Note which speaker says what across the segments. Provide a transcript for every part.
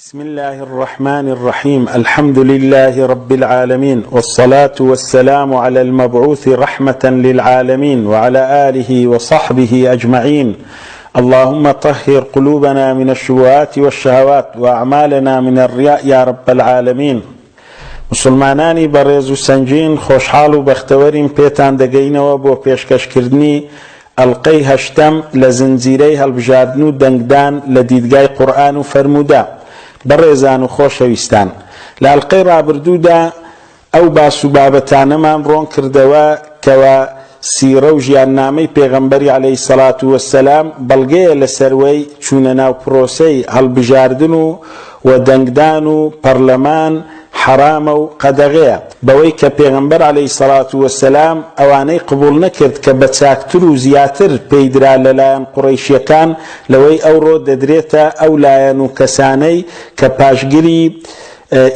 Speaker 1: بسم اللە الرحمن الرحیم الحمد للە رب العالمین والصلاة والسلام علی المبعوث رحمة للعالمین وعلی آله وصحبه اجمعین اللهم طهر قلوبنا من الشبهات والشهوات وأعمالنا من الرياء یا رب العالمین موسڵمانانی بەڕێز و سەنگین خۆشحاڵ و بەختەوەرین پێتان دەگەینەوە بۆ پێشکەشکردنی ئەڵقەی هەشتەم لە زنجیرەی هەڵبژاردن و دەنگدان لە دیدگای قورئان و فەرموودە. بەڕێزان و خۆشەویستان لە ئەڵقەی ڕابردوودا ئەو باس و بابەتانەمان ڕۆن کردەوە کەوا سیڕە و ژیاننامەی پێغەمبەری علیە الصلوە والسلام بەڵگەیە لەسەروەی چوونە ناو پرۆسەی هەڵبژاردن و و دەنگدان و پەڕلەمان حەرامە و قەدەغەیە بەوەی کە پێغەمبەر علیە الصلوە والسلام ئەوانەی قبوڵ نەکرد کە بە چاکتر و زیاتر پێی درا لەلایەن قوڕەیشیەکان لەوەی ئەوڕۆ دەدرێتە ئەو لایەن و کەسانەی کە پاشگری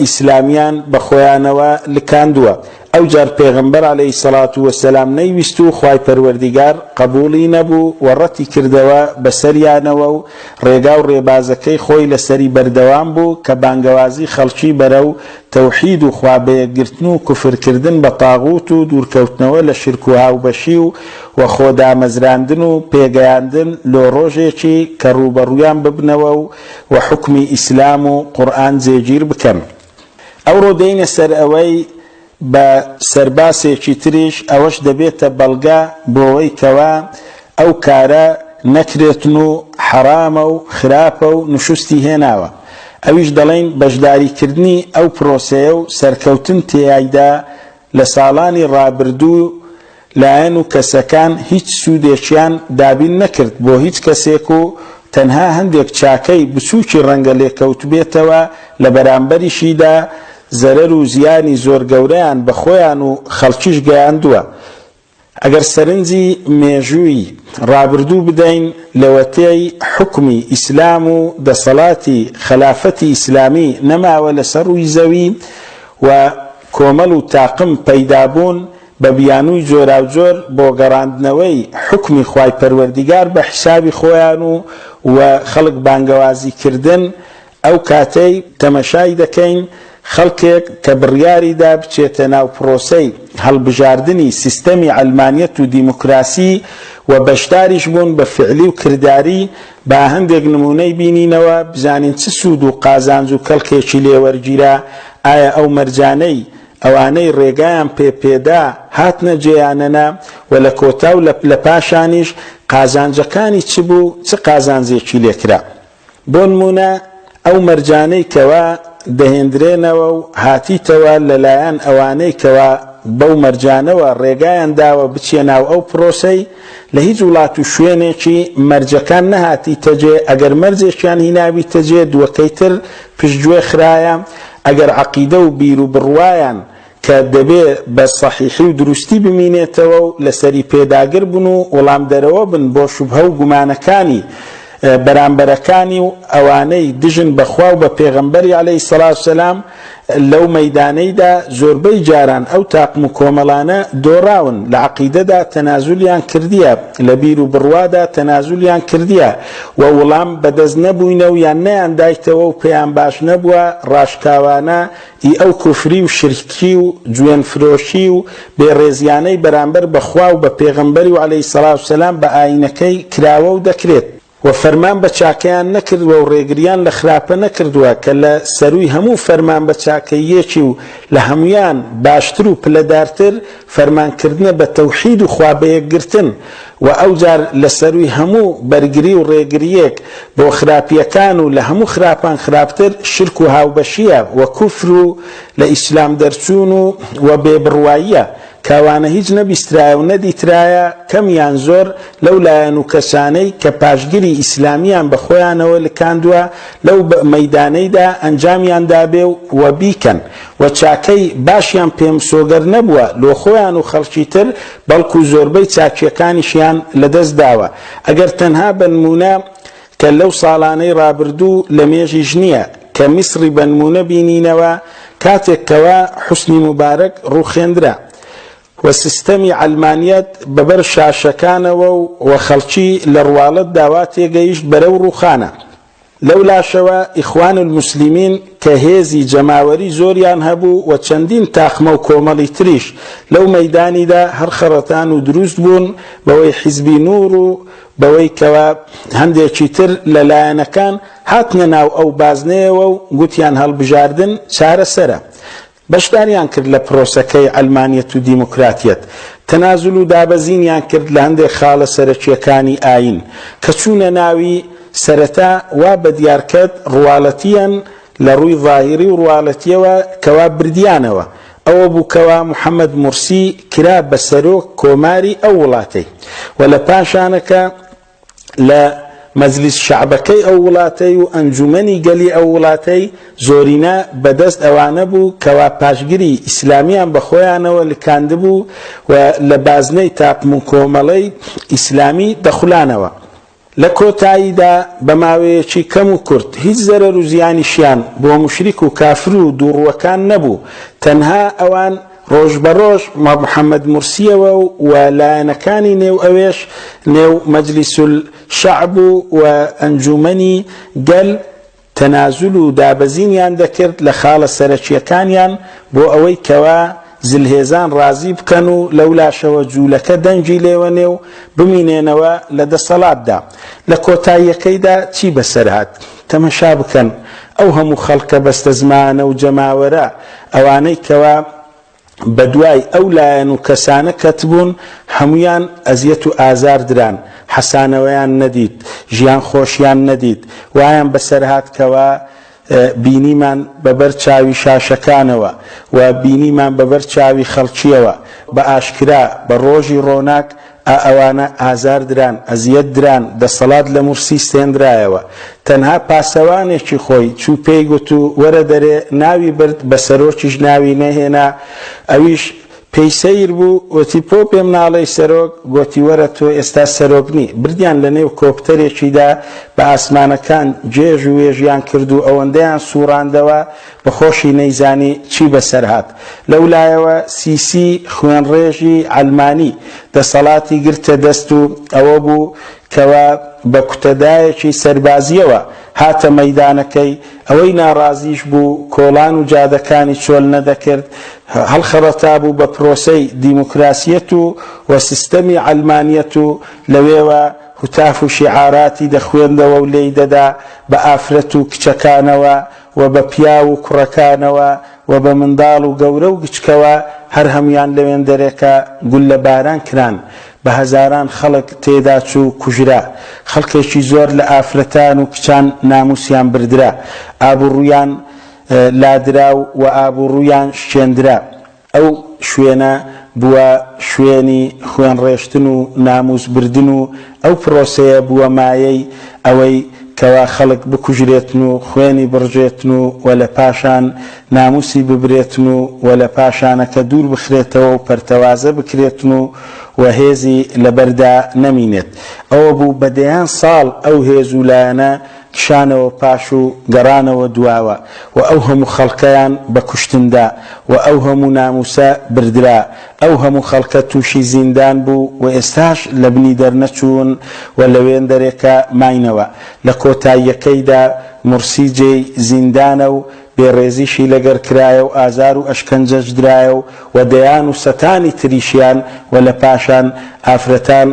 Speaker 1: ئیسلامیان بە خۆیانەوە لکاندووە. ئەوجار پێغەمبەر علیە الصلوە والسلام نەیویست و خوای پەروەردیگار قەبوڵی نەبوو و ڕەتی کردەوە بەسەریانەوە و ڕێگا و ڕێبازەکەی خۆی لەسەری بەردەوام بوو کە بانگەوازی خەڵکی بەرەو تەوحید و خوا بەیەکگرتن و کوفر کردن بە تاغوت و دوورکەوتنەوە لە شرک و هاوبەشی و و خۆدامەزراندن و پێگەیاندن لۆ ڕۆژێکی کە ڕووبەڕوویان ببنەوە و و حوکمی ئیسلام و قورئان جێگیر بکەن. ئەوڕۆ دێینە سەر ئەوەی بە سەرباسێکی تریش ئەوەش دەبێتە بەڵگە بۆوەی کەوا ئەو کارە نەکرێتن و حەرامە و خراپە و نوشوستی هێناوە ئەویش دەڵێین بەشداری کردنی ئەو پرۆسەیە و سەرکەوتن تێیایدا لە ساڵانی ڕابردوو لایەن و کەسەکان هیچ سوودێکیان دابین نەکرد بۆ هیچ کەسێک و تەنها هەندێک چاکەی بچووکی ڕەنگە لێکەوتبێتەوە لە بەرامبەریشیدا زەرەر و زیانی زۆر گەورەیان بە خۆیان و خەڵکیش گەیاندووە. ئەگەر سەرنجی مێژووی ڕابردوو بدەین لەوەتەی حوکمی ئیسلام و دەسەڵاتی خەلافەتی ئیسلامی نەماوە لەسەر ڕووی زەوی و کۆمەڵ و تاقم پەیدابوون بە بیانووی جۆراوجۆر بۆ گەڕاندنەوەی حوکمی خوای پەروەردیگار بە حیسابی خۆیان و و خەڵک بانگەوازی کردن ئەو کاتەی تەمەشای دەکەین خەڵکێک کە بڕیاری دا بچێتە ناو پرۆسەی هەڵبژاردنی سیستەمی عەلمانیەت و دیموکراسی و بەشداریش بوون بە فعلی و کرداری با هەندێک نموونەی بینینەوە بزانین چ سوود و قازانج و کەڵکێکی لێ وەرگیرا ئایا ئەو مەرجانەی ئەوانەی ڕێگایان پێ پێدا هاتنە جێیانەنا و لە کۆتا و لە پاشانیش قازانجەکانی چ بوو چ قازانجێکی لێکرا. بۆنموونە ئەو مەرجانەی کەوا دەهێندرێنەوە و هاتیتەوە لەلایەن ئەوانەی کەوا بەو مەرجانەوە ڕێگایان داوە بچیە ناو ئەو پرۆسەی لە هیچ وڵات و شوێنێکی مەرجەکان نەهاتیتەجێ ئەگەر مەرجێکیان هینابیتەجێ دووەکەی تر پشتگوێ خرایە ئەگەر عەقیدە و بیر و بڕوایان کە دەبێ بە سەحیحی و دروستی بمینێتەوە و لەسەری پێداگر بن و وڵامدەرەوە بن بۆ شوبهە و گومانەکانی بەرامبەرەکانی و ئەوانەی دژن بە خوا و بە پێغەمبەری علیە الصلوە والسلام لەو مەیدانەیدا زۆربەی جاران ئەو تاقم و کۆمەڵانە دۆڕاون لە عەقیدەدا تەنازولیان کردیە لە بیر و بڕوادا تەنازولیان کردیە و وڵام بەدەست نەبووینە و یان نەیاندایتەوە و پێیان باش نەبووە ڕاشکاوانە ی ئەو کوفری و شرکی و جوێن فرۆشی و بێ ڕێزیانەی بەرامبەر بە خوا و بە پێغەمبەری و علیە الصلوە والسلام بە ئاینەکەی کراوە و دەکرێت. وە فەرمان بە چاکەیان نەکردوە و ڕێگریان لە خراپە نەکردوە کە لە سەرووی هەموو فەرمان بە چاکەییەکی و لە هەموویان باشتر و پلەدارتر فەرمان کردنە بە تەوحید و خوا بەیەکگرتن و ئەوجار لە سەرووی هەموو بەرگری و ڕێگرییەک بۆ خراپییەکان و لە هەموو خراپان خراپتر شرک و هاوبەشییە و کوفر و لە ئیسلام دەرچوون و و بێ بڕواییە کە ئەوانە هیچ نەبیسترایە و نەدیترایە کەم یان زۆر لەو لایەن و کەسانەی کە پاشگری ئیسلامیان بە خۆیانەوە لکاندوە لەو مەیدانەیدا ئەنجامیان دابێ و و بیکەن و چاکەی باشیان پێ مسۆگەر نەبووە لۆ خۆیان و خەڵکی تر بەڵکو زۆربەی چاکیەکانیشیان لەدەست داوە ئەگەر تەنها بەنمونە کە لەو ساڵانەی ڕابردوو لە مێژیش نیە کە میسڕی بەنمونە بینینەوە کاتێک کەوا حوسنی موبارەک ڕوخێندرا و سیستەمی عەلمانیەت بەبەر شاشەکانەوە و خەڵکی لە ڕواڵەتدا وا تێگەیشت بەرەو ڕوخانە. لەولاشەوە ئیخوان الموسلیمین کە هێزی جەماوەری زۆریان هەبوو و چەندین تاقمە و کۆمەڵی تریش لەو مەیدانیدا هەر خەڕەتان و دروست بوون بەوەی حیزبی نوڕ و بەوەی کەوا هەندێکی تر لە لایەنەکان هاتنە ناو ئەو بازنەیەوە و گوتیان هەڵبژاردن چارەسەرە. بەشداریان کرد لە پرۆسەکەی عەلمانیەت و دیموکراتیەت، تەنازول و دابەزینیان کرد لە هەندێک خاڵە سەرەکییەکانی ئایین، کە چوونە ناوی، سەرەتا وا بەدیارکەت ڕواڵەتییەن لە ڕووی ظاهیری و ڕواڵەتییەوە کەوا بردیانەوە، ئەوە بوو کەوا محەمەد مورسی کرا بە سەرۆک کۆماری ئەو وڵاتەی و لە پاشانەکە لە مەجلیس شەعبەکەی ئەو وڵاتەی و ئەنجومەنی گەلی ئەو وڵاتەی زۆرینە بەدەست ئەوانە بوو کەوا پاشگری ئیسلامیان بە خۆیانەوە لکاندبوو و لە بازنەی تاقم و کۆمەڵەی ئیسلامی دەخولانەوە. لە کۆتاییدا بە ماوەیەکی کەم و کورت هیچ زەرەر و زیانیشیان بۆ موشریک و کافر و دووڕووەکان نەبوو، تەنها ئەوان ڕۆژ بە ڕۆژ مە محەمەد مورسیەوە و لایەنەکانی نێو ئەوێش نێو مەجلیس الشعب و ئەنجومەنی گەل تەنازول و دابەزینیان دەکرد لە خاڵە سەرەکیەکانیان بۆ ئەوەی کەوا زلهێزان ڕازی بکەن و لەولاشەوە جولەکە دەنگی لێوەنێ و بمینێنەوە لە دەسەڵاتدا. لە کۆتاییەکەیدا چی بەسەر هات؟ تەمەشا بکەن ئەو هەموو خەڵکە بەستەزمانە و جەماوەرە ئەوانەی کەوا بەدوای ئەو لایەن و کەسانە کەتبوون هەموویان ئەزیەت و ئازار دران، حەسانەوەیان نەدیت، ژیان خۆشیان نەدیت، وایان بەسەر هات کەوا بینیمان بەبەر چاوی شاشەکانەوە و بینیمان بەبەر چاوی خەڵکیەوە بە ئاشکرا بە ڕۆژی ڕۆناک ئا ئەوانە ئازار دران، ئەزیەت دران، دەسەڵات لە مورسی ستێندرایەوە. تەنها پاسەوانێکی خۆی چوو پێی گوت و وەرە دەرێ ناوی برد بە سەرۆکیش ناوی نەهێنا، ئەویش پێی سەیر بوو وتی پۆ پێم ناڵێی سەرۆک، گۆتی وەرە تۆ ئێستا سەرۆک نی. بردیان لە نێو کۆپتەرێکیدا بە ئاسمانەکان گێژ و وێژیان کرد و ئەوەندەیان سووڕاندەوە بە خۆشی نەیزانی چی بەسەر هات. لەولایەوە سیسی خوێنڕێژی عەلمانی دەسەڵاتی گرتە دەست و ئەوە بوو کەوا بە کوتەدایەکی سەربازییەوە هاتە مەیدانەکەی، ئەوەی ناڕازیش بوو کۆڵان و جادەکانی چۆل نەدەکرد، هەڵخەڵەتابوو بە پرۆسەی دیموکراسیەت و و سیستەمی عەلمانیەت و لەوێوە هوتاف و شیعاراتی دەخوێندەوە و لێی دەدا بە ئافرەت و کچەکانەوە و بە پیاو و کوڕەکانەوە و بە منداڵ و گەورە و گچکەوە هەر هەموویان لەوێندەرێکە گوللە باران کران بە هەزاران خەڵک تێدا چوو کوژرا خەڵکێکی زۆر لە ئافرەتان و کچان ناموسیان بردرا ئابوڕویان لادرا و ئابوڕویان شکێندرا. ئەو شوێنە بووە شوێنی خوێنڕێشتن و ناموس بردن و ئەو پرۆسەیە بووە مایەی ئەوەی کەوا خەڵک بکوژرێتن و خوێنی بڕژێتن و و لە پاشان ناموسی ببرێتن و و لە پاشانەکە دوور بخرێتەوە و پەرتەوازە بکرێتن و و هێزی لەبەردا نەمینێت. ئەوە بوو بە دەیان ساڵ ئەو هێز و لایەنە کشانەوە پاش و گەڕانەوە دواوە و ئەو هەموو خەڵکەیان بە کوشتن دا و ئەو هەموو ناموسە بردرا، ئەو هەموو خەڵکە تووشی زیندان بوو و ئێستاش لە بنی دەرنەچوون و لەوێندەرێکە ماینەوە. لە کۆتاییەکەیدا مورسی جێی زیندانە و بێڕێزیشی لەگەر کرایە و ئازار و ئەشکەنجەش درایە و و دەیان و سەتانی تریشیان و لە پاشان ئافرەتان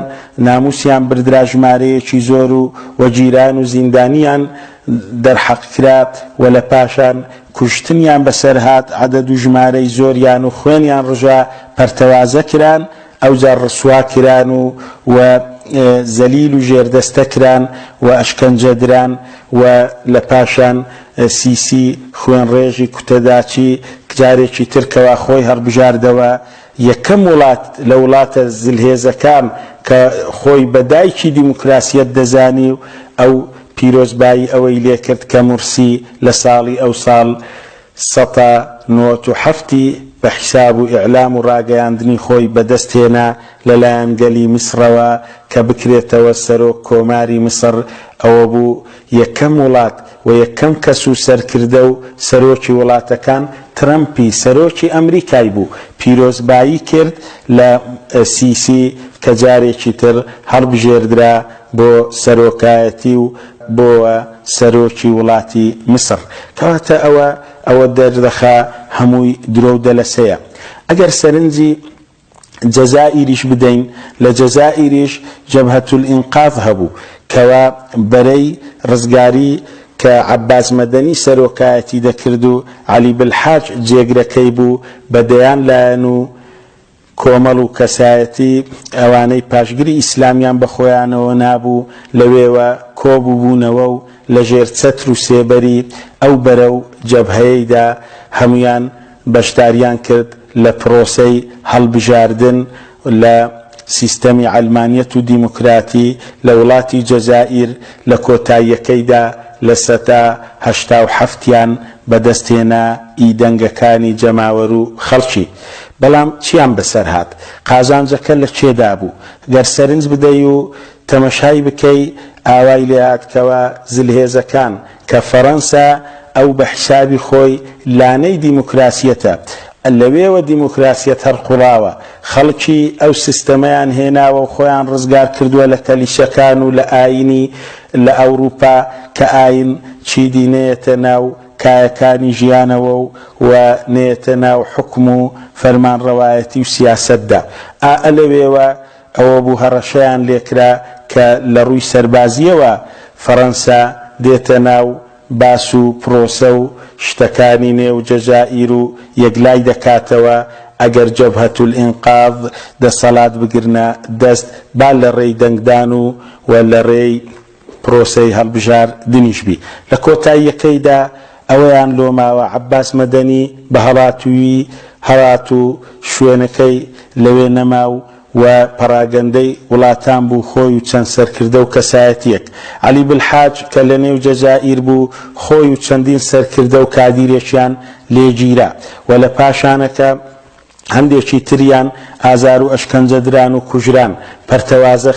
Speaker 1: ناموسیان بردرا ژمارەیەکی زۆر و و گیران و زیندانیان دەرحەق کرا و لە پاشان کوشتنیان بەسەر هات عەدەد و ژمارەی زۆریان و خوێنیان ڕژا پەرتەوازە کران ئەوجا ڕسوا کران و و زەلیل و ژێردەستە کران و ئەشکەنجە دران و لە پاشان سیسی خوێنڕێژی کوتەداچی جارێکی تر کەوا خۆی هەڵبژاردەوە یەکەم وڵات لە وڵاتە زلهێزەکان کە خۆی بە دایکی دیموکراسیەت دەزانی و ئەو پیرۆزبایی ئەوەی لێکرد کە مورسی لە ساڵی ئەو ساڵ سەتا نۆت و حەفتی بە حیساب و ئیعلام و ڕاگەیاندنی خۆی بەدەست هێنا لە لایەن گەلی میسڕەوە کە بکرێتەوە سەرۆک کۆماری میسڕ ئەوە بوو یەکەم وڵات و یەکەم کەس و سەرکردە و سەرۆکی وڵاتەکان ترەمپی سەرۆکی ئەمریکای بوو پیرۆزبایی کرد لە سیسی کە جارێکی تر هەڵبژێردرا بۆ سەرۆکایەتی و بۆوە. سەرۆکی وڵاتی میسڕ. کەواتە ئەوە ئەوە دەردەخا هەمووی درۆ و دەلەسەیە. ئەگەر سەرنجی جەزائیریش بدەین، لە جەزائیریش جەبهەتولئینقاذ هەبوو، کەوا بەرەی ڕزگاری کە عەباس مەدەنی سەرۆکایەتی دەکرد و عەلی بلحاج جێگرەکەی بوو، بە دەیان لایەن و کۆمەڵ و کەسایەتی ئەوانەی پاشگری ئیسلامیان بە خۆیانەوە نابوو لەوێوە کۆبووبوونەوە و لەژێر چەتر و سێبەری ئەو بەرە و جەبهەیەیدا هەموویان بەشداریان کرد لە پرۆسەی هەڵبژاردن لە سیستەمی عەلمانیەت و دیموکراتی لە وڵاتی جەزائیر لە کۆتاییەکەیدا 87% یان بەدەست هێنا ی دەنگەکانی جەماوەر و خەڵکی. بەڵام چیان بەسەر هات؟ قازانجەکە لە کێدا بوو؟ گەر سەرنج بدەی و تەمەشای بکەی ئاوای لێهات کەوا زلهێزەکان کە فەرەنسا ئەو بە حیسابی خۆی لانەی دیموکراسیەتە لەوێوە دیموکراسیەت هەڵقوڵاوە خەڵکی ئەو سیستەمەیان هێناوە و خۆیان ڕزگار کردووە لە کەلیسەکان و لە ئاینی لە ئەوروپا کە ئاین چیدی نەیەتە ناو کایەکانی ژیانەوە و و نەیەتە ناو حوکم و فەرمانڕەوایەتی و سیاسەتدا ئا لەوێوە ئەوە بوو هەڕەشەیان لێکرا کە لە ڕووی سەربازییەوە فەڕەنسا دێتە ناو باس و پرۆسە و شتەکانی نێو جەزائیر و یەکلای دەکاتەوە ئەگەر جەبهەتولئینقاذ دەسەڵات بگرنە دەست با لە ڕێی دەنگدان و و لە ڕێی پرۆسەی هەڵبژاردنیش بی. لە کۆتاییەکەیدا ئەوەیان لۆ ماوە عەباس مەدەنی بە هەڵاتوویی هەڵات و شوێنەکەی لەوێ نەما و و پەڕاگەندەی وڵاتان بوو خۆی و چەند سەرکردە و کەسایەتییەک. عەلی بلحاج کە لە نێو جەزائیر بوو خۆی و چەندین سەرکردە و کادیرێکیان لێ گیرا و لە پاشانەکە هەندێکی تریان ئازار و ئەشکەنجە دران و کوژران، پەرتەوازە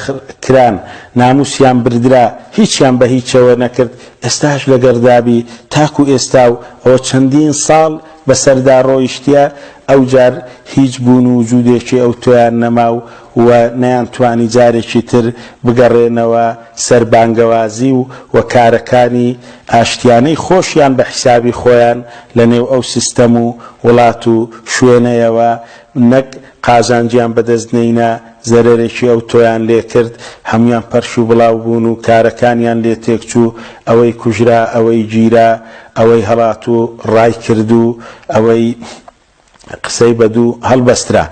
Speaker 1: کران، ناموسیان بردرا، هیچیان بە هیچەوە نەکرد، ئێستاش لەگەردابی تاکو ئێستا و ئەوە چەندین ساڵ بەسەردا ڕۆیشتیە، ئەوجار هیچ بوون و وجودێکی ئەوتۆیان نەما و و نەیانتوانی جارێکی تر بگەڕێنەوە سەر بانگەوازی و و کارەکانی ئاشتیانەی خۆشیان بە حیسابی خۆیان لە نێو ئەو سیستەم و وڵات و شوێنەیەوە نەک قازانجیان بەدەست نەینا زەرەرێکی ئەوتۆیان لێ کرد هەموویان پەرش و بڵاو بوون و کارەکانیان لێ تێکچوو ئەوەی کوژرا ئەوەی گیرا ئەوەی هەڵات و ڕایکرد و ئەوەی قسەی بەدوو هەڵبەسترا.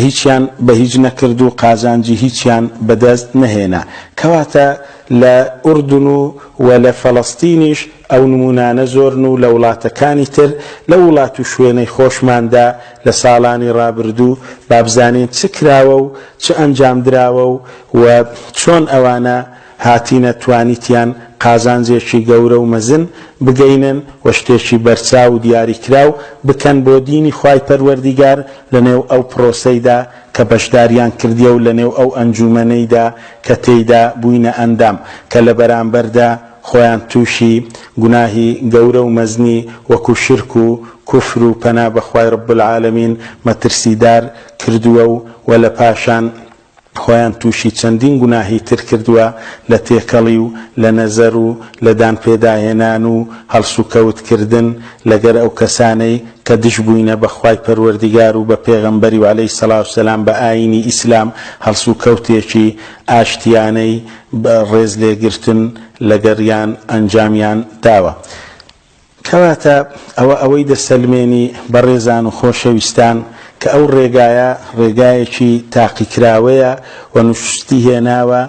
Speaker 1: هیچیان بە هیچ نەکرد و قازانجی هیچیان بەدەست نەهێنا. کەواتە لە ئوردن و و لە فەڵەستینیش ئەو نموونانە زۆرن و لە وڵاتەکانی تر لەو وڵات و شوێنەی خۆشماندا لە ساڵانی ڕابردوو با بزانین چ کراوە و چ ئەنجام دراوە و و چۆن ئەوانە هاتینە توانیتیان قازانجێکی گەورە و مەزن بگەینن و شتێکی بەرچاو و دیاریکراو بکەن بۆ دینی خوای پەروەردیگار لەنێو ئەو پرۆسەیدا کە بەشداریان کردیە و لەنێو ئەو ئەنجومەنەیدا کە تێیدا بووینە ئەندام کە لەبەرامبەردا خۆیان تووشی گوناهی گەورە و مەزنی وەکو شرک و کوفر و پەنا بەخوای رب العالمین مەترسیدار کردووە و وە لەپاشان خۆیان تووشی چەندین گوناهی تر کردووە لە تێکەڵی و لە نەزەر و لە دان پێداهێنان و هەڵسوکەوت کردن لەگەر ئەو کەسانەی کە دژ بووینە بە خوای پەروەردیگار و بە پێغەمبەری و علیە سڵاو سەلام بە ئایینی ئیسلام هەڵسوکەوتێکی ئاشتیانەی ڕێز لێگرتن لەگەریان ئەنجامیان داوە. کەواتە ئەوە ئەوەی دەسەلمێنی بەڕێزان و خۆشەویستان کە ئەو ڕێگایە ڕێگایەکی تاقیکراوەیە و نوشستی هێناوە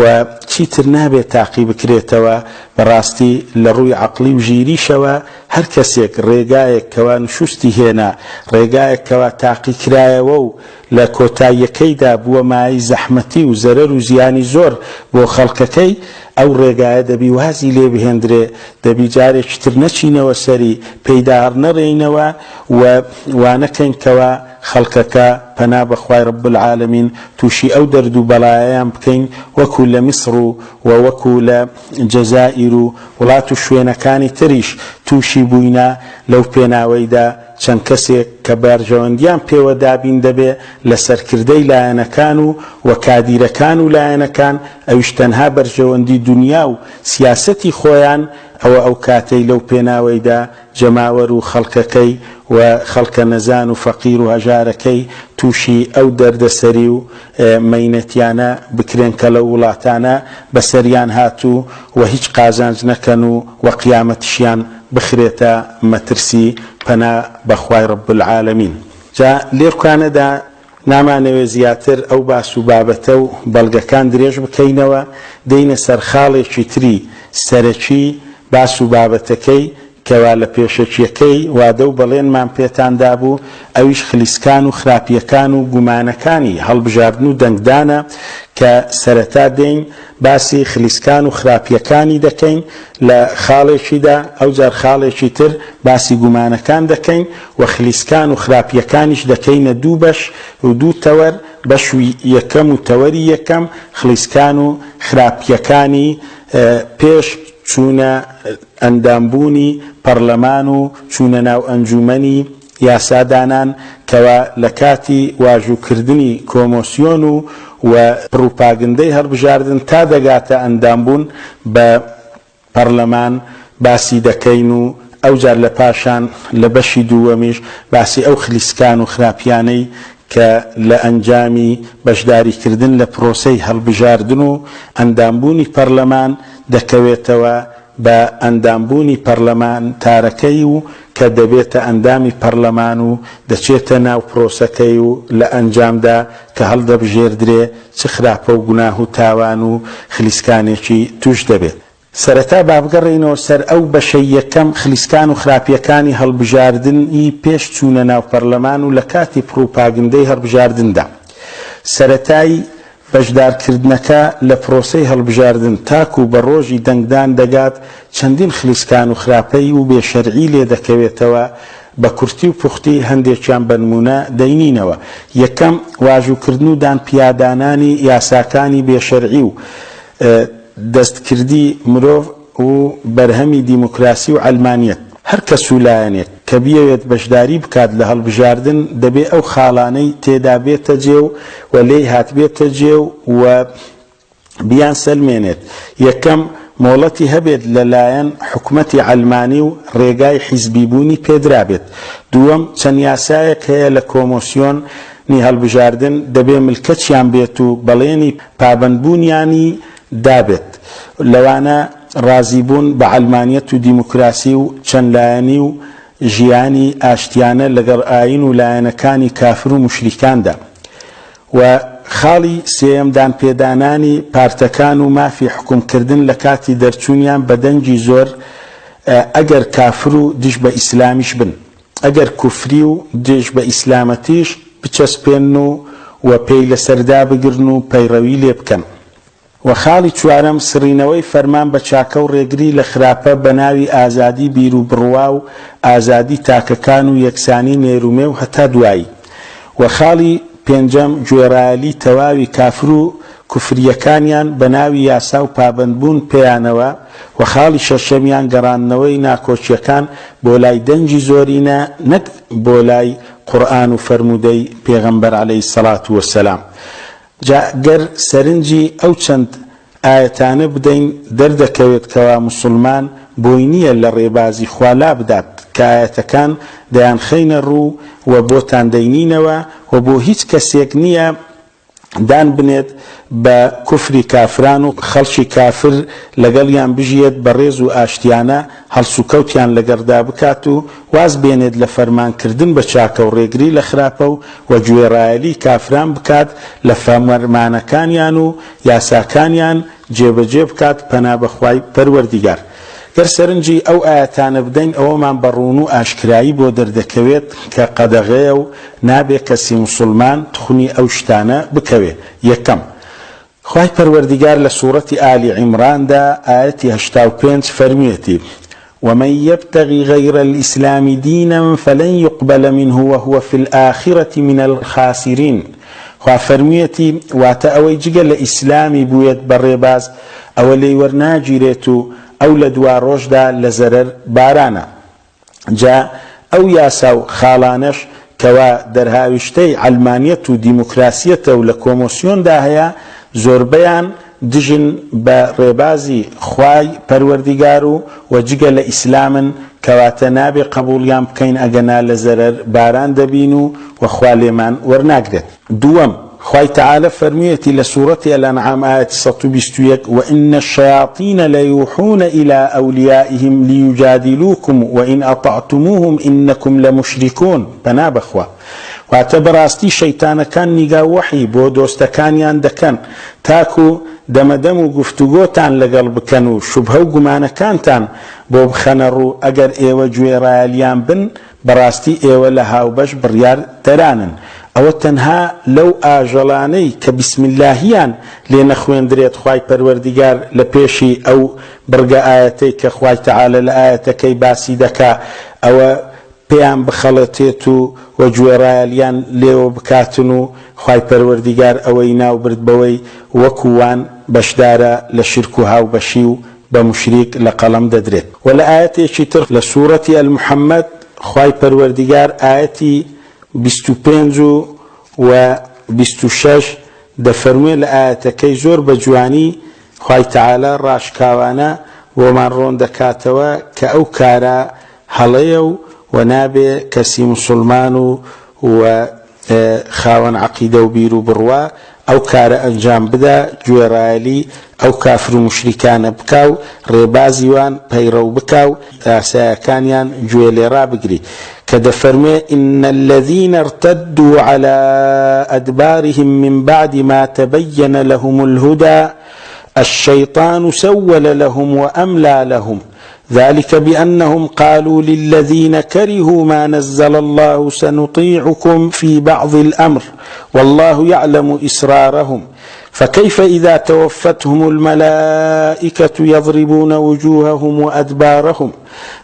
Speaker 1: و چیتر نابێت تاقی بکرێتەوە، بەڕاستی لە ڕووی عەقڵی و ژیریشەوە هەر کەسێک ڕێگایەک کەوا نشوستی هێنا، ڕێگایەک کەوا تاقیکرایەوە و لە کۆتاییەکەیدا بووە مایەی زەحمەتی و زەرەر و زیانی زۆر بۆ خەڵکەکەی، ئەو ڕێگایە دەبی وازی لێ بهێندرێ، دەبی جارێکی تر نەچینەوە سەری، پێیدا هەڵنەڕێینەوە و وانەکەین کەوا خەڵکەکە پەنا بە خوای رب العالمین تووشی ئەو دەرد و بەڵایەیان بکەین وەکو لە میسڕ و و وەکو لە جەزائیر و وڵات و شوێنەکانی تریش تووشی بووینە لەو پێناوەیدا. چەند کەسێک کە بەرژەوەندیان پێوە دابین دەبێ لە سەرکردەی لایەنەکان و و کادیرەکان و لایەنەکان ئەویش تەنها بەرژەوەندی دونیا و سیاسەتی خۆیان ئەوە ئەو کاتەی لەو پێناوەیدا جەماوەر و خەڵکەکەی و خەڵکە نەزان و فەقیر و هەژارەکەی تووشی ئەو دەردەسەری و مەینەتیانە بکرێن کە لەو وڵاتانە بەسەریان هاتوو و هیچ قازانج نەکەن و و قیامەتیشیان بخرێتە مەترسی پەنا بە خوای رب العالمین. جا لێرکانەدا نامانەوێ زیاتر ئەو باس و بابەتە و بەڵگەکان درێژ بکەینەوە، دێینە سەر خاڵێکی تری سەرەکی باس و بابەتەکەی کەوا لە پێشەکیەکەی وادە و بەڵێنمان پێتان دابوو، ئەویش خلیسکان و خراپیەکان و گومانەکانی هەڵبژاردن و دەنگدانە کە سەرەتا دێین باسی خلیسکان و خراپیەکانی دەکەین لە خاڵێکیدا، ئەوجار خاڵێکی تر باسی گومانەکان دەکەین و خلیسکان و خراپیەکانیش دەکەینە دوو بەش و دوو تەوەر، بەشوی یەکەم و تەوەری یەکەم خلیسکان و خراپیەکانی پێش چوونە ئەندامبوونی پەڕلەمان و چوونە ناو ئەنجوومەنی یاسادانان کەوا لە کاتی واژووکردنی کۆمۆسیۆن و و پڕوپاگندەی هەڵبژاردن تا دەگاتە ئەندامبوون بە پەڕلەمان باسی دەکەین و ئەوجار لە پاشان لە بەشی دووەمیش باسی ئەو خلیسکان و خراپیانەی کە لە ئەنجامی بەشداریکردن لە پرۆسەی هەڵبژاردن و ئەندامبوونی پەڕلەمان دەکەوێتەوە بە ئەندامبوونی پەڕلەمانتارەکەی و کە دەبێتە ئەندامی پەڕلەمان و دەچێتە ناو پرۆسەکەی و لە ئەنجامدا کە هەڵدەبژێردرێ چ خراپە و گوناه و تاوان و خلیسکانێکی تووش دەبێت. سەرەتا بابگەڕێینەوە سەر ئەو بەشەی یەکەم خلیسکان و خراپیەکانی هەڵبژاردن ی پێش چوونە ناو پەڕلەمان و لە کاتی پڕوپاگندەی هەڵبژاردندا. سەرەتای بەشدارکردنەکە لە پرۆسەی هەڵبژاردن تاکو بە ڕۆژی دەنگدان دەگات چەندین خلیسکان و خراپەی و بێ شەرعی لێ دەکەوێتەوە، بە کورتی و پوختی هەندێکیان بەنموونە دەینینەوە، یەکەم، واژووکردن و دان پیادانانی یاساکانی بێ شەرعی و دەستکردی مرۆڤ و بەرهەمی دیموکراسی و عەلمانیەت. هەر کەس و لایەنێک کە بیەوێت بەشداری بکات لە هەڵبژاردن دەبێ ئەو خاڵانەی تێدا بێتە جێ و و لێی هاتبێتە جێ و بیانسەلمێنێت، یەکەم، مۆڵەتی هەبێت لە لایەن حکومەتی عەلمانی و ڕێگای حیزبی بوونی پێدرابێت. دووەم، چەند یاسایەک هەیە لە کۆمۆسیۆن نی هەڵبژاردن دەبێ ملکەچیان بێت و بەڵێنی پابەندبوونیانی دابێت، لەوانە ڕازیبوون بە عەلمانیەت و دیموکراسی و چەند لایەنی و ژیانی ئاشتیانە لەگەڵ ئایین و لایەنەکانی کافر و موشریکاندا و خاڵی سێیەم دانپێدانانی پارتەکان و مافی حوکمکردن لە کاتی دەرچوونیان بە دەنگی زۆر ئەگەر کافر و دژ بە ئیسلامیش بن. ئەگەر کوفری و دژ بە ئیسلامەتیش بچەسپێنن و و پێی لەسەر دابگرن و پەیڕەوی لێ بکەن. وە خاڵی چوارەم سڕینەوەی فەرمان بە چاکە و ڕێگری لە خراپە بە ناوی ئازادی بیر و بڕوا و ئازادی تاکەکان و یەکسانی نێرومێ و هەتا دوایی. وە خاڵی پێنجەم گوێڕایەلی تەواوی کافر و کوفرییەکانیان بە ناوی یاسا و پابەندبوون پێیانەوە، وە خاڵی شەشەمیان گەڕاندنەوەی ناکۆکیەکان بۆ لای دەنگی زۆرینە نەک بۆ لای قورئان و فەرموودەی پێغەمبەر علیە الصلوە والسلام. جا گەر سەرنجی ئەو چەند ئایەتانە بدەین دەردەکەوێت کەوا موسوڵمان بۆی نیە لە ڕێبازی خوا لابدات کە ئایەتەکان دەیانخەینە ڕوو و بۆتان دەینینەوە و بۆ هیچ کەسێک نیە دان بنێت بە کوفری کافران و خەڵکی کافر لەگەڵیان بژیێت بە ڕێز و ئاشتیانە هەڵسوکەوتیان لەگەڕدا بکات و واز بێنێت لە فەرمان کردن بە چاکە و ڕێگری لە خراپە و وە گوێڕایەلی کافران بکات لە فەرمانەکانیان و یاساکانیان جێبەجێ بکات پەنا بە خوای پەروەردیگار. گەر سەرنجی ئەو ئایەتانە بدەین ئەوەمان بە ڕوون و ئاشکرایی بۆ دەردەکەوێت کە قەدەغەیە و نابێ کەسی موسوڵمان تخنی ئەو شتانە بکەوێ، یەکەم، خوای پەروەردیگار لە سوڕەتی ئالی عیمڕاندا ئایەتی 85 فەرموویەتی، ومن یبتغ غیر الاسلام دینا فلن یقبل منه وهو فی الآخرە من الخاسرین، خوا فەرموویەتی، واتە ئەوەی جگە لە ئیسلامی بوێت بە ڕێباز ئەوە لێی وەرناگیرێت و ئەو لە دواڕۆژدا لە زەرەر بارانە. جا. ئەو یاسا و خاڵانەش کەوا دەرهاویشتەی عەلمانیەت و دیموکراسیەتە و لە کۆمۆسیۆندا هەیە زۆربەیان دژن بە ڕێبازی خوای پەروەردیگار و وە جگە لە ئیسلامن کەواتە نابێ قەبوڵیان بکەین ئەگەنا لە زەرەر باران دەبین و وە خوا لێمان وەرناگرێت. دووەم، خوای تەعالی فەرموویەتی لە سوڕەتی الانعام ئایەتی 121، وان الشیاطین لیوحون الی اولیائهم لیجادلوکم وان اطعتموهم انکم لمشرکون، پەنا بەخوا واتە بەڕاستی شەیتانەکان نیگا وەحی بۆ دۆستەکانیان دەکەن تاکو دەمەدەم و گفتوگۆتان لەگەڵ بکەن و شوبهە و گومانەکانتان بۆ بخەنە ڕوو ئەگەر ئێوە گوێڕایەلیان بن بەڕاستی ئێوە لە هاوبەش بڕیار دەرانن. ئەوە تەنها لەو ئاژەڵانەی کە بسم اللهیان لێ نەخوێندرێت خوای پەروەردیگار لە پێشی ئەو بڕگە ئایەتەی کە خوای تەعالی لە ئایەتەکەی باسی دەکا ئەوە پێیان بخەڵەتێت و وە گوێڕایەلیان لێوە بکاتن و خوای پەروەردیگار ئەوەی ناو برد بەوەی وەکو وان بەشدارە لە شیرک و هاوبەشی و بە موشریک لە قەڵەم دەدرێت. وە لە ئایەتێکی تر لە سورەتی المحمد خوای پەروەردیگار ئایەتی 25 و و 26 دەفەرموێ لە ئایەتەکەی زۆر بە جوانی خوای تەعالا ڕاشکاوانە بۆمان ڕۆن دەکاتەوە کە ئەو کارە هەڵەیە و وە نابێ کەسی موسوڵمان و و خاوەن عەقیدە و بیر و بڕوا ئەو کارە ئەنجام بدا گوێڕایەلی ئەو کافر و موشریکانە بکا و ڕێبازی وان پەیڕەو بکا و یاسایەکانیان گوێ لێ ڕابگری کە دەفەرموێ ان الذین ارتدوا علی ادبارهم من بعد ما تبین لهم الهدی الشیطان سول لهم واملی لهم ذلك بأنهم قالوا للذين كرهوا ما نزل الله سنطيعكم في بعض الأمر والله يعلم إسرارهم فكيف إذا توفتهم الملائكة يضربون وجوههم وأدبارهم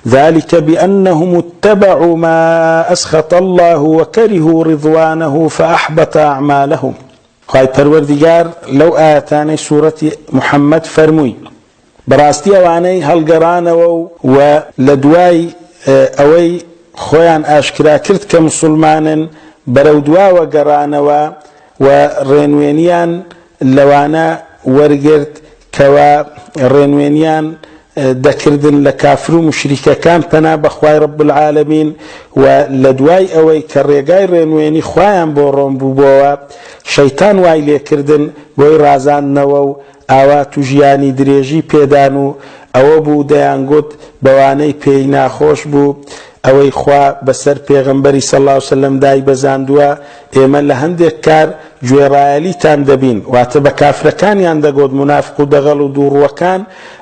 Speaker 1: ذلك بأنهم اتبعوا ما أسخط الله وكرهوا رضوانه فأحبط أعمالهم خوای پەروەردگار لەو ئایەتانەی سورەتی محمد فەرمووی، بەڕاستی ئەوانەی هەڵگەڕانەوە و و لە دوای ئەوەی خۆیان ئاشکرا کرد کە موسوڵمانن بەرەو دواوە گەڕانەوە و ڕێنوێنیان لەوانە وەرگرت کەوا ڕێنوێنیان دەکردن لە کافر و موشریکەکان پەنا بە خوای رب العالمین و لە دوای ئەوەی کە ڕێگای ڕێنوێنی خوایان بۆ ڕۆن بووبۆوە شەیتان وای لێکردن بۆی ڕازاندنەوە و ئاوات و ژیانی درێژی پێدان و ئەوە بوو دەیانگوت بەوانەی پێی ناخۆش بوو ئەوەی خوا بەسەر پێغەمبەری صلی اللە علیە وسلم دایبەزاندووە ئێمە لە هەندێک کار گوێڕایەلیتان دەبین واتە بە کافرەکانیان دەگۆت مونافق و دەغەڵ و دووڕووەکان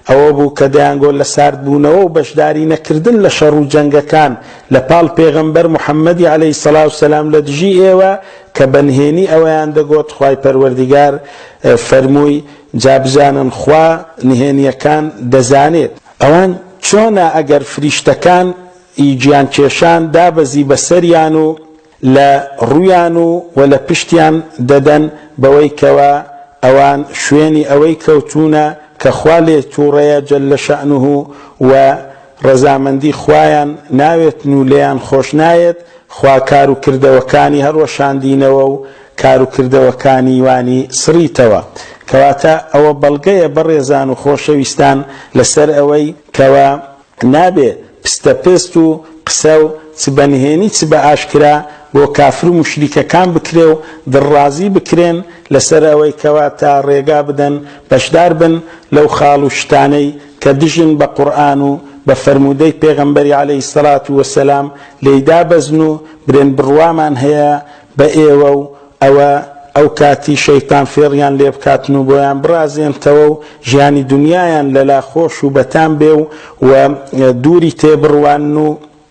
Speaker 1: ئەوە بوو کە دەیانگۆت لە ساردبوونەوە و بەشداری نەکردن لە شەڕ و جەنگەکان لە پاڵ پێغەمبەر محمدی علیە الصلوە والسلام لە دژی ئێوە کە بە نهێنی ئەوەیان دەگۆت خوای پەروەردیگار فەرمووی جا بزانن خوا نهێنیەکان دەزانێت. ئەوان چۆنە ئەگەر فریشتەکان ی گیانکێشان دابەزی بەسەریان و لە ڕوویان و وە لە پشتیان دەدەن بەوەی کەوا ئەوان شوێنی ئەوەی کەوتوونە کە خوا لێی توڕەیە جل شأنه و ڕەزامەندی خوایان ناوێتن و لێیان خۆش نایەت، خوا کار و کردەوەکانی هەڵوەشاندینەوە و کار و کردەوەکانی وانی سڕیتەوە. کەواتە ئەوە بەڵگەیە بەڕێزان و خۆشەویستان لەسەر ئەوەی کەوا نابێ پستە پست و قسە و چ بە نهێنی چ بە ئاشکرا بۆ کافر و موشریکەکان بکرێ و دڵڕازی بکرێن لەسەر ئەوەی کەوا تا ڕێگا بدەن بەشدار بن لەو خاڵ و شتانەی کە دژن بە قورئان و بە فەرموودەی پێغەمبەری علیە الصلوە والسلام لێی دابەزن و برێن بڕوامان هەیە بە ئێوە و ئەوە ئەو کاتی شەیتان فێڵیان لێ بکاتن و بۆیان بڕازێنتەوە و ژیانی دونیایان لەلا خۆش و بەتام بێ و و دووری تێ بڕوانن و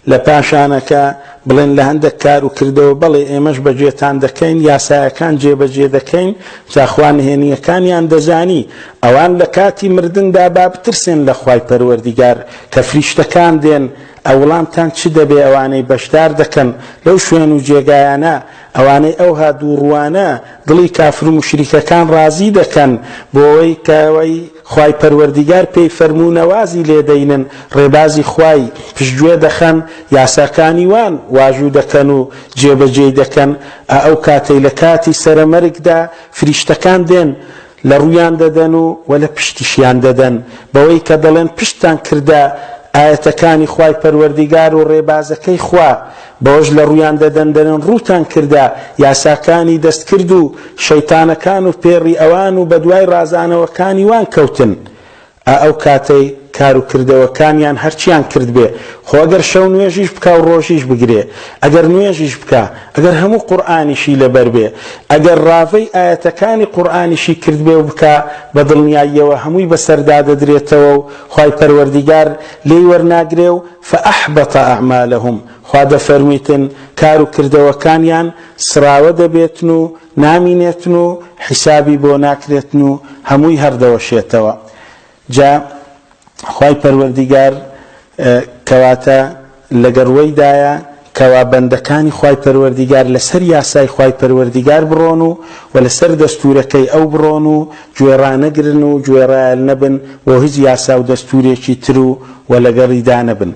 Speaker 1: لە پاشانەکە بڵێن لە هەندێک کار و کردەوە بەڵێ ئێمەش بەجێتان دەکەین یاسایەکان جێبەجێ دەکەین جا خوا نهێنییەکانیان دەزانی ئەوان لە کاتی مردندا با بترسێن لە خوای پەروەردیگار کە فریشتەکان دێن. ئە وڵامتان چ دەبێ ئەوانەی بەشدار دەکەن لەو شوێن و جێگایانە ئەوانەی ئەوها دووڕووانە دڵی کافر و موشریکەکان ڕازی دەکەن بۆوەی کەوەی خوای پەروەردیگار پێی فەرموونە وازی لێ دەینن ڕێبازی خوای پشتگوێ دەخەن یاساکانی وان واژوو دەکەن و جێبەجێی دەکەن ئا ئەو کاتەی لە کاتی سەرەمەرگدا فریشتەکان دێن لە ڕوویان دەدەن و وە لە پشتیشیان دەدەن بەوەی کە دەڵێن پشتتان کردە ئایەتەکانی خوای پەروەردیگار و ڕێبازەکەی خوا بەوەش لە ڕوویان دەدەن دەرێن ڕووتان کردە یاساکانی دەستکرد و شەیتانەکان و پێڕی ئەوان و بەدوای ڕازانەوەکانی وان کەوتن ئا ئەو کاتەی کار و کردەوەکانیان هەرچیان کردبێ، خۆ ئەگەر شەو نوێژیش بکا و ڕۆژیش بگرێ، ئەگەر نوێژیش بکا، ئەگەر هەموو قورئانیشی لەبەر بێ، ئەگەر ڕاڤەی ئایەتەکانی قورئانیشی کردبێ و بکا، بە دڵنیاییەوە هەمووی بەسەردا دەدرێتەوە و خوای پەروەردیگار لێی وەرناگرێ و فأحبط اعمالهم خوا دەفەرمویتن کار و کردەوەکانیان سڕاوە دەبێتن و نامینێتن و حیسابی بۆ ناکرێتن و هەمووی هەر دەوەشێتەوە جا خوای پەروەردیگار کەواتە لەگەڕوەیدایە کەوا بەندەکانی خوای پەروەردیگار لەسەر یاسای خوای پەروەردیگار بڕۆن و و لەسەر دەستورەکەی ئەو بڕۆن و گوێڕانەگرن و گوێڕایەل نەبن بۆ هیچ یاسا و دەستورێکی تر و و لەگەڵیدا نەبن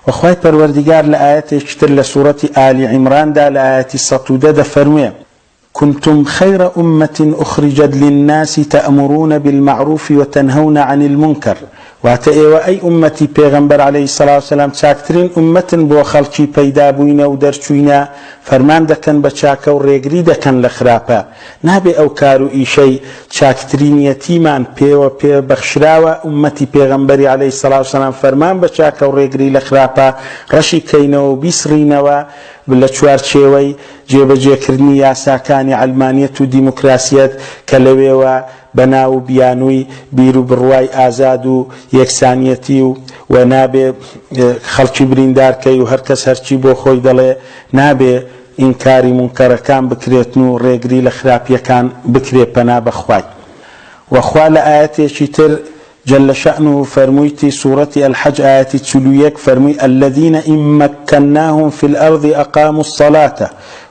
Speaker 1: وە خوای پەروەردیگار لە ئایەتێکی تر لە سوڕەتی ئالی عیمراندا لە ئایەتی 110 دەفەرموێ، کنتم خیر امە اخرجت للناس تامرون بالمعروف وتنهون عن المنکر، واتە ئێوە ئەی ئوممەتی پێغەمبەر علیە الصلوە والسلام چاکترین ئوممەتن بۆ خەڵکی پەیدا بووینە و دەرچووینە فەرمان دەکەن بە چاکە و ڕێگری دەکەن لە خراپە نابێ ئەو کار و ئیشەی چاکترینیەتیمان پێوە پێ بەخشراوە ئوممەتی پێغەمبەری علیە الصلوە والسلام فەرمان بە چاکە و ڕێگری لە خراپە ڕەشی کەینەوە و بیسڕینەوە لە چوارچێوەی جێبەجێکردنی یاساکانی عەلمانیەت و دیموکراسیەت کە لەوێوە بە ناو و بیانووی بیر و بڕوای ئازاد و یەکسانیەتی و و نابێ خەڵکی بریندار کەی و هەرکەس هەرچی بۆ خۆی دەڵێ نابێ ئینکاری مونکەرەکان بکرێتن و ڕێگری لە خراپیەکان بکرێ پەنا بە خوای وە خوا لە ئایەتێکی تر جل شأنه فەرموویتی سورەتی الحج ئایەتی 41 فەرمووی الذین إن مكناهم في الأرض أقاموا الصلاة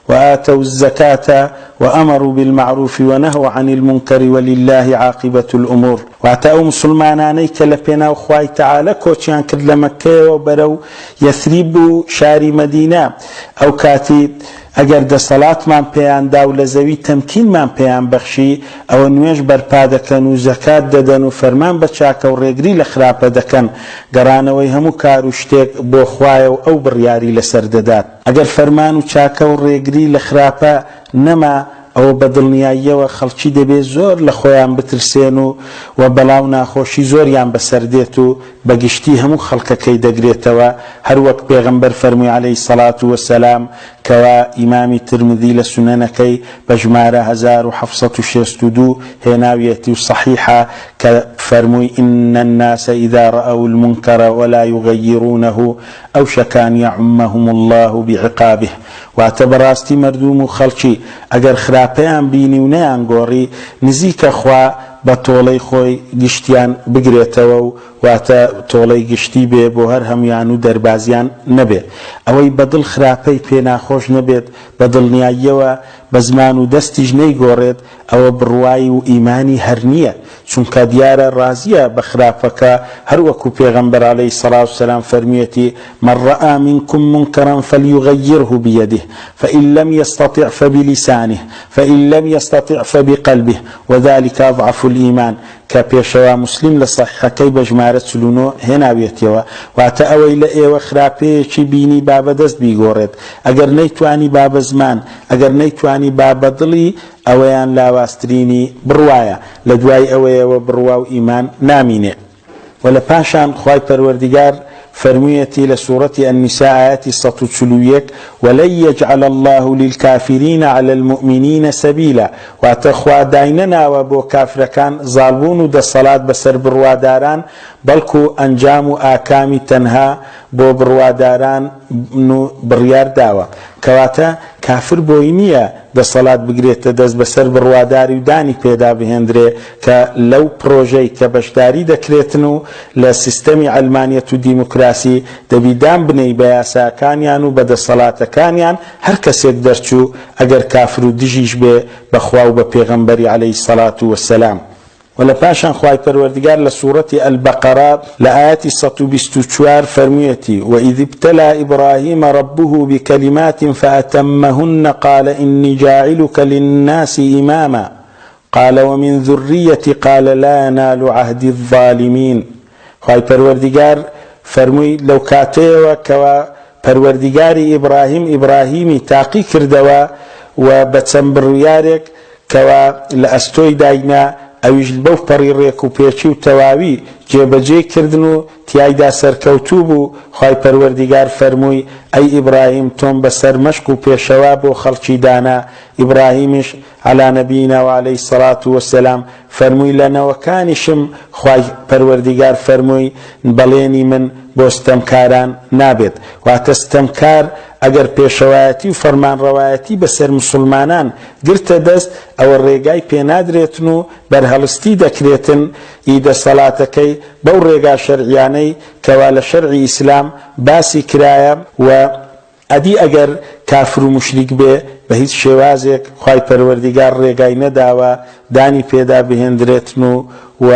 Speaker 1: وآتوا الزكاة وأمروا بالمعروف ونهوا عن المنكر ولله عاقبة الأمور واتە ئەو موسڵمانانەی کە لە پێناو خوای تەعالی کۆچیان کرد لە مەککەیەوە بەرەو یەثریب و شاری مەدینە ئەو کاتی ئەگەر دەسەڵاتمان پێیان دا و لە زەوی تەمکینمان پێیان بەخشی، ئەوە نوێژ بەرپا دەکەن و زەکات دەدەن و فەرمان بە چاکە و ڕێگری لە خراپە دەکەن، گەڕانەوەی هەموو کار و شتێک بۆ خوایە و ئەو بڕیاری لەسەر دەدات. ئەگەر فەرمان و چاکە و ڕێگری لە خراپە نەما، ئەوە بە دڵنیاییەوە خەڵکی دەبێ زۆر لە خۆیان بترسێن و و بەڵا و ناخۆشی زۆریان بەسەر دێت و بە گشتی هەموو خەڵکەکەی دەگرێتەوە، هەر وەک پێغەمبەر فەرمووی علیە الصلوە و السلام کەوا ئیمامی ترمذی لە سونەنەکەی بە ژمارە 1762 هێناویەتی و صەحیحە کە فەرمووی ان الناس اذا رأوا المنکر ولا یغیرونه اوشک ان یعمهم اللە بعقابه واتە بەڕاستی مەردوم و خەڵکی ئەگەر خراپەیان بینی و نەیانگۆڕی نزیکە خوا بە تۆڵەی خۆی گشتیان بگرێتەوە و واتە تۆڵەی گشتی بێ بۆ هەر هەموان و دەربازیان نەبێ. ئەوەی بە دڵ خراپەی پێ ناخۆش نەبێت بە دڵنیاییەوە بە زمان و دەستیش نەیگۆڕێت ئەوە بڕوای و ئیمانی هەر نییە چونکە دیارە ڕازیە بە خراپەکە هەر وەکو پێغەمبەر علیە الصلوە والسلام فەرموویەتی من رآ منکم منکرا فلیغیره بیده فان لم یستطع فبلسانه فان لم یستطع فبقلبه وذلک اضعف الایمان کە پێشەوا موسلیم لە سەحیحەکەی بە ژمارە 49 هێناویەتیەوە، واتە ئەوەی لە ئێوە خراپەیەکی بینی با بە دەست بیگۆڕێت، ئەگەر نەیتوانی با بە زمان، ئەگەر نەیتوانی با بە دڵی، ئەوەیان لاوازترینی بڕوایە، لە دوای ئەوەیەوە بڕوا و ئیمان نامینێ. وە لە پاشان خوای پەروەردگار فەرموویەتی لە سوڕەتی النساء ئایەتی 141، ولن یجعل اللە للکافرین علی المومنین سبیلا، واتە خوا داینەناوە بۆ کافرەکان زاڵبوون و دەسەڵات بەسەر بڕواداران بەڵکو ئەنجام و ئاکامی تەنها بۆ بڕواداران و بڕیار داوە. کەواتە کافر بۆی نییە دەسەڵات بگرێتە دەست بەسەر بڕواداری و دانی پێدا بهێندرێ کە لەو پرۆژەی کە بەشداری دەکرێتن و لە سیستەمی عەلمانیەت و دیموکراسی دەبی دان بنێی بە یاساکانیان و بە دەسەڵاتەکانیان هەر کەسێک دەرچوو ئەگەر کافر و دژیش بێ بە خوا و بە پێغەمبەری علیە الصلوە و السلام. وە لە پاشان خوای پەروەردگار لە سوڕەتی البقرە لە ئایەتی 124 فەرموویەتی، وإذ ابتلی ابراهیم ربه بکلمات فأتمهن قال إنی جاعلک للناس اماما قال ومن ذریتی قال لا ینال عهدی الظالمین خوای پەروەردگار فەرمووی لەو کاتەیەوە کەوا پەروەردگاری ئیبراهیم ئیبراهیمی تاقی کردەوە و بە چەند بڕیارێک کەوا لە ئەستۆی داینا ئەویش بەو پەڕی ڕێک و پێکی و تەواوی جێبەجێی کردن و تیایدا سەرکەوتوو بوو، خوای پەروەردیگار فەرمووی، ئەی ئیبراهیم تۆم بە سەرمەشق و پێشەوا بۆ خەڵکی دانا، ئیبراهیمیش، علی نبینا و علیه الصلوة والسلام، فەرمووی لە نەوەکانیشم، خوای پەروەردیگار فەرمووی، بەڵێنی من بۆ ستەمکاران نابێت، واتە ستەمکار ئەگەر پێشەوایەتی و فەرمانڕەوایەتی بەسەر موسڵمانان گرتە دەست ئەوە ڕێگای پێنادرێتن و بەرهەڵستی دەکرێتن ی دەسەڵاتەکەی بەو ڕێگا شەرعیانەی کەوا لە شەرعی ئیسلام باسی کرایە و ئەدی ئەگەر کافر و موشریک بێ بە هیچ شێوازێک خوای پەروەردیگار ڕێگای نەداوە دانی پێدا بهێندرێتن و و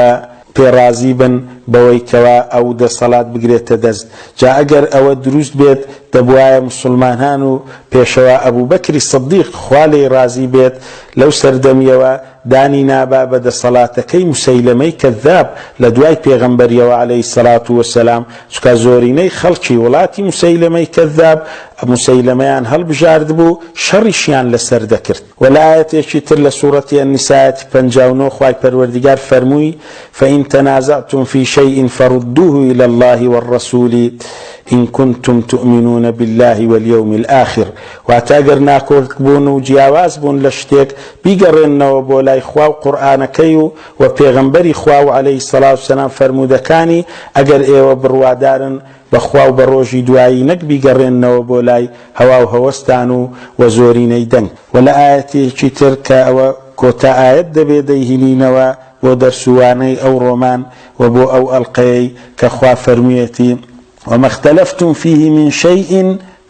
Speaker 1: پێ ڕازی بن بەوەی کەوا ئەو دەسەڵات بگرێتە دەست جا ئەگەر ئەوە دروست بێت دەبوایە موسڵمانان و پێشەوا ئەبوبەکری صدیق خوا لێی ڕازی بێت لەو سەردەمیەوە دانی نابا بە دەسەڵاتەکەی موسەیلەمەی کەذاب لە دوای پێغەمبەریەوە علیە الصلوە والسلام چونکە زۆرینەی خەڵکی وڵاتی موسەیلەمەی کەذاب موسەیلەمەیان هەڵبژاردبوو شەڕیشیان لەسەر دەکرد. وە لە ئایەتێکی تر لە سوڕەتی النساء ئایەتی 59 خوای پەروەردگار فەرمووی فإن تنازعتم في شيء فردوه إلى الله والرسول إن كنتم تؤمنون بالله واليوم الآخر واتە ئەگەر ناکۆک بوون و جیاواز بوون لە شتێک بیگەڕێننەوە بۆ لای خوا و قورئانەکەی و وە پێغەمبەری خوا و علیە الصلوە والسلام فەرموودەکانی ئەگەر ئێوە بڕوادارن بە خوا و بە ڕۆژی دوایی نەک بیگەڕێننەوە بۆ لای هەوا و هەوەستان و وە زۆرینەی دەنگ. وە لە ئایەتێکی تر کە ئەوە کۆتا ئایەت دەبێ دەیهینینەوە بۆ دەرس و وانەی ئەوڕۆمان و بۆ ئەو ئەڵقەیەی کە خوا فەرموویەتی، وما اختلفتم فیه من شیء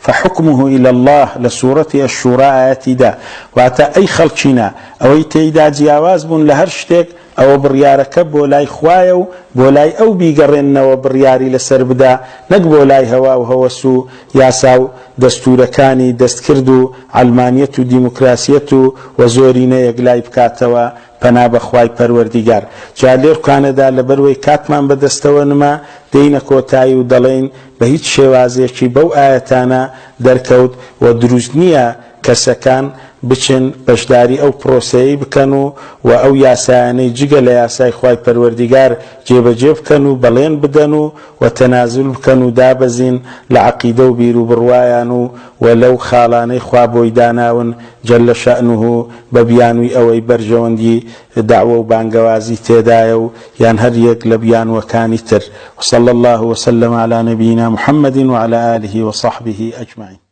Speaker 1: فحکمه الی اللە لە سورەتی الشوری ئایەتی دە، واتە، ئەی خەڵکینە ئەوەی تێیدا جیاواز بوون لە هەر شتێک ئەوە بڕیارەکە بۆ لای خوایە و بۆ لای ئەو بیگەڕێننەوە بڕیاری لەسەر بدە نەک بۆ لای هەوا و هەوەس و یاسا و دەستورەکانی دەستکرد و عەلمانیەت و دیموکراسیەت و و زۆرینە یەکلای بکاتەوە پەنا بە خوای پەروەردیگار. جا لێرکانەدا لەبەروەی کاتمان بەدەستەوە نما دێینە کۆتایی و دەڵێین بە هیچ شێوازێکی بەو ئایەتانە دەرکەوت و دروست نییە کەسەکان بچن بەشداری ئەو پرۆسەیەی بکەن و و ئەو یاسایانەی جگە لە یاسای خوای پەروەردیگار جێبەجێ بکەن و بەڵێن بدەن و و تەنازول بکەن و دابەزین لە عەقیدە و بیروبڕوایان و و لەو خاڵانەی خوا بۆی داناون جل شأنه بە بیانووی ئەوەی بەرژەوەندی دەعوە و بانگەوازی تێدایە و یان هەر یەک لە بیانووەکانی تر. وصلی اللە وسلم علی نبینا محمد وعلی آله وصحبه اجمعین.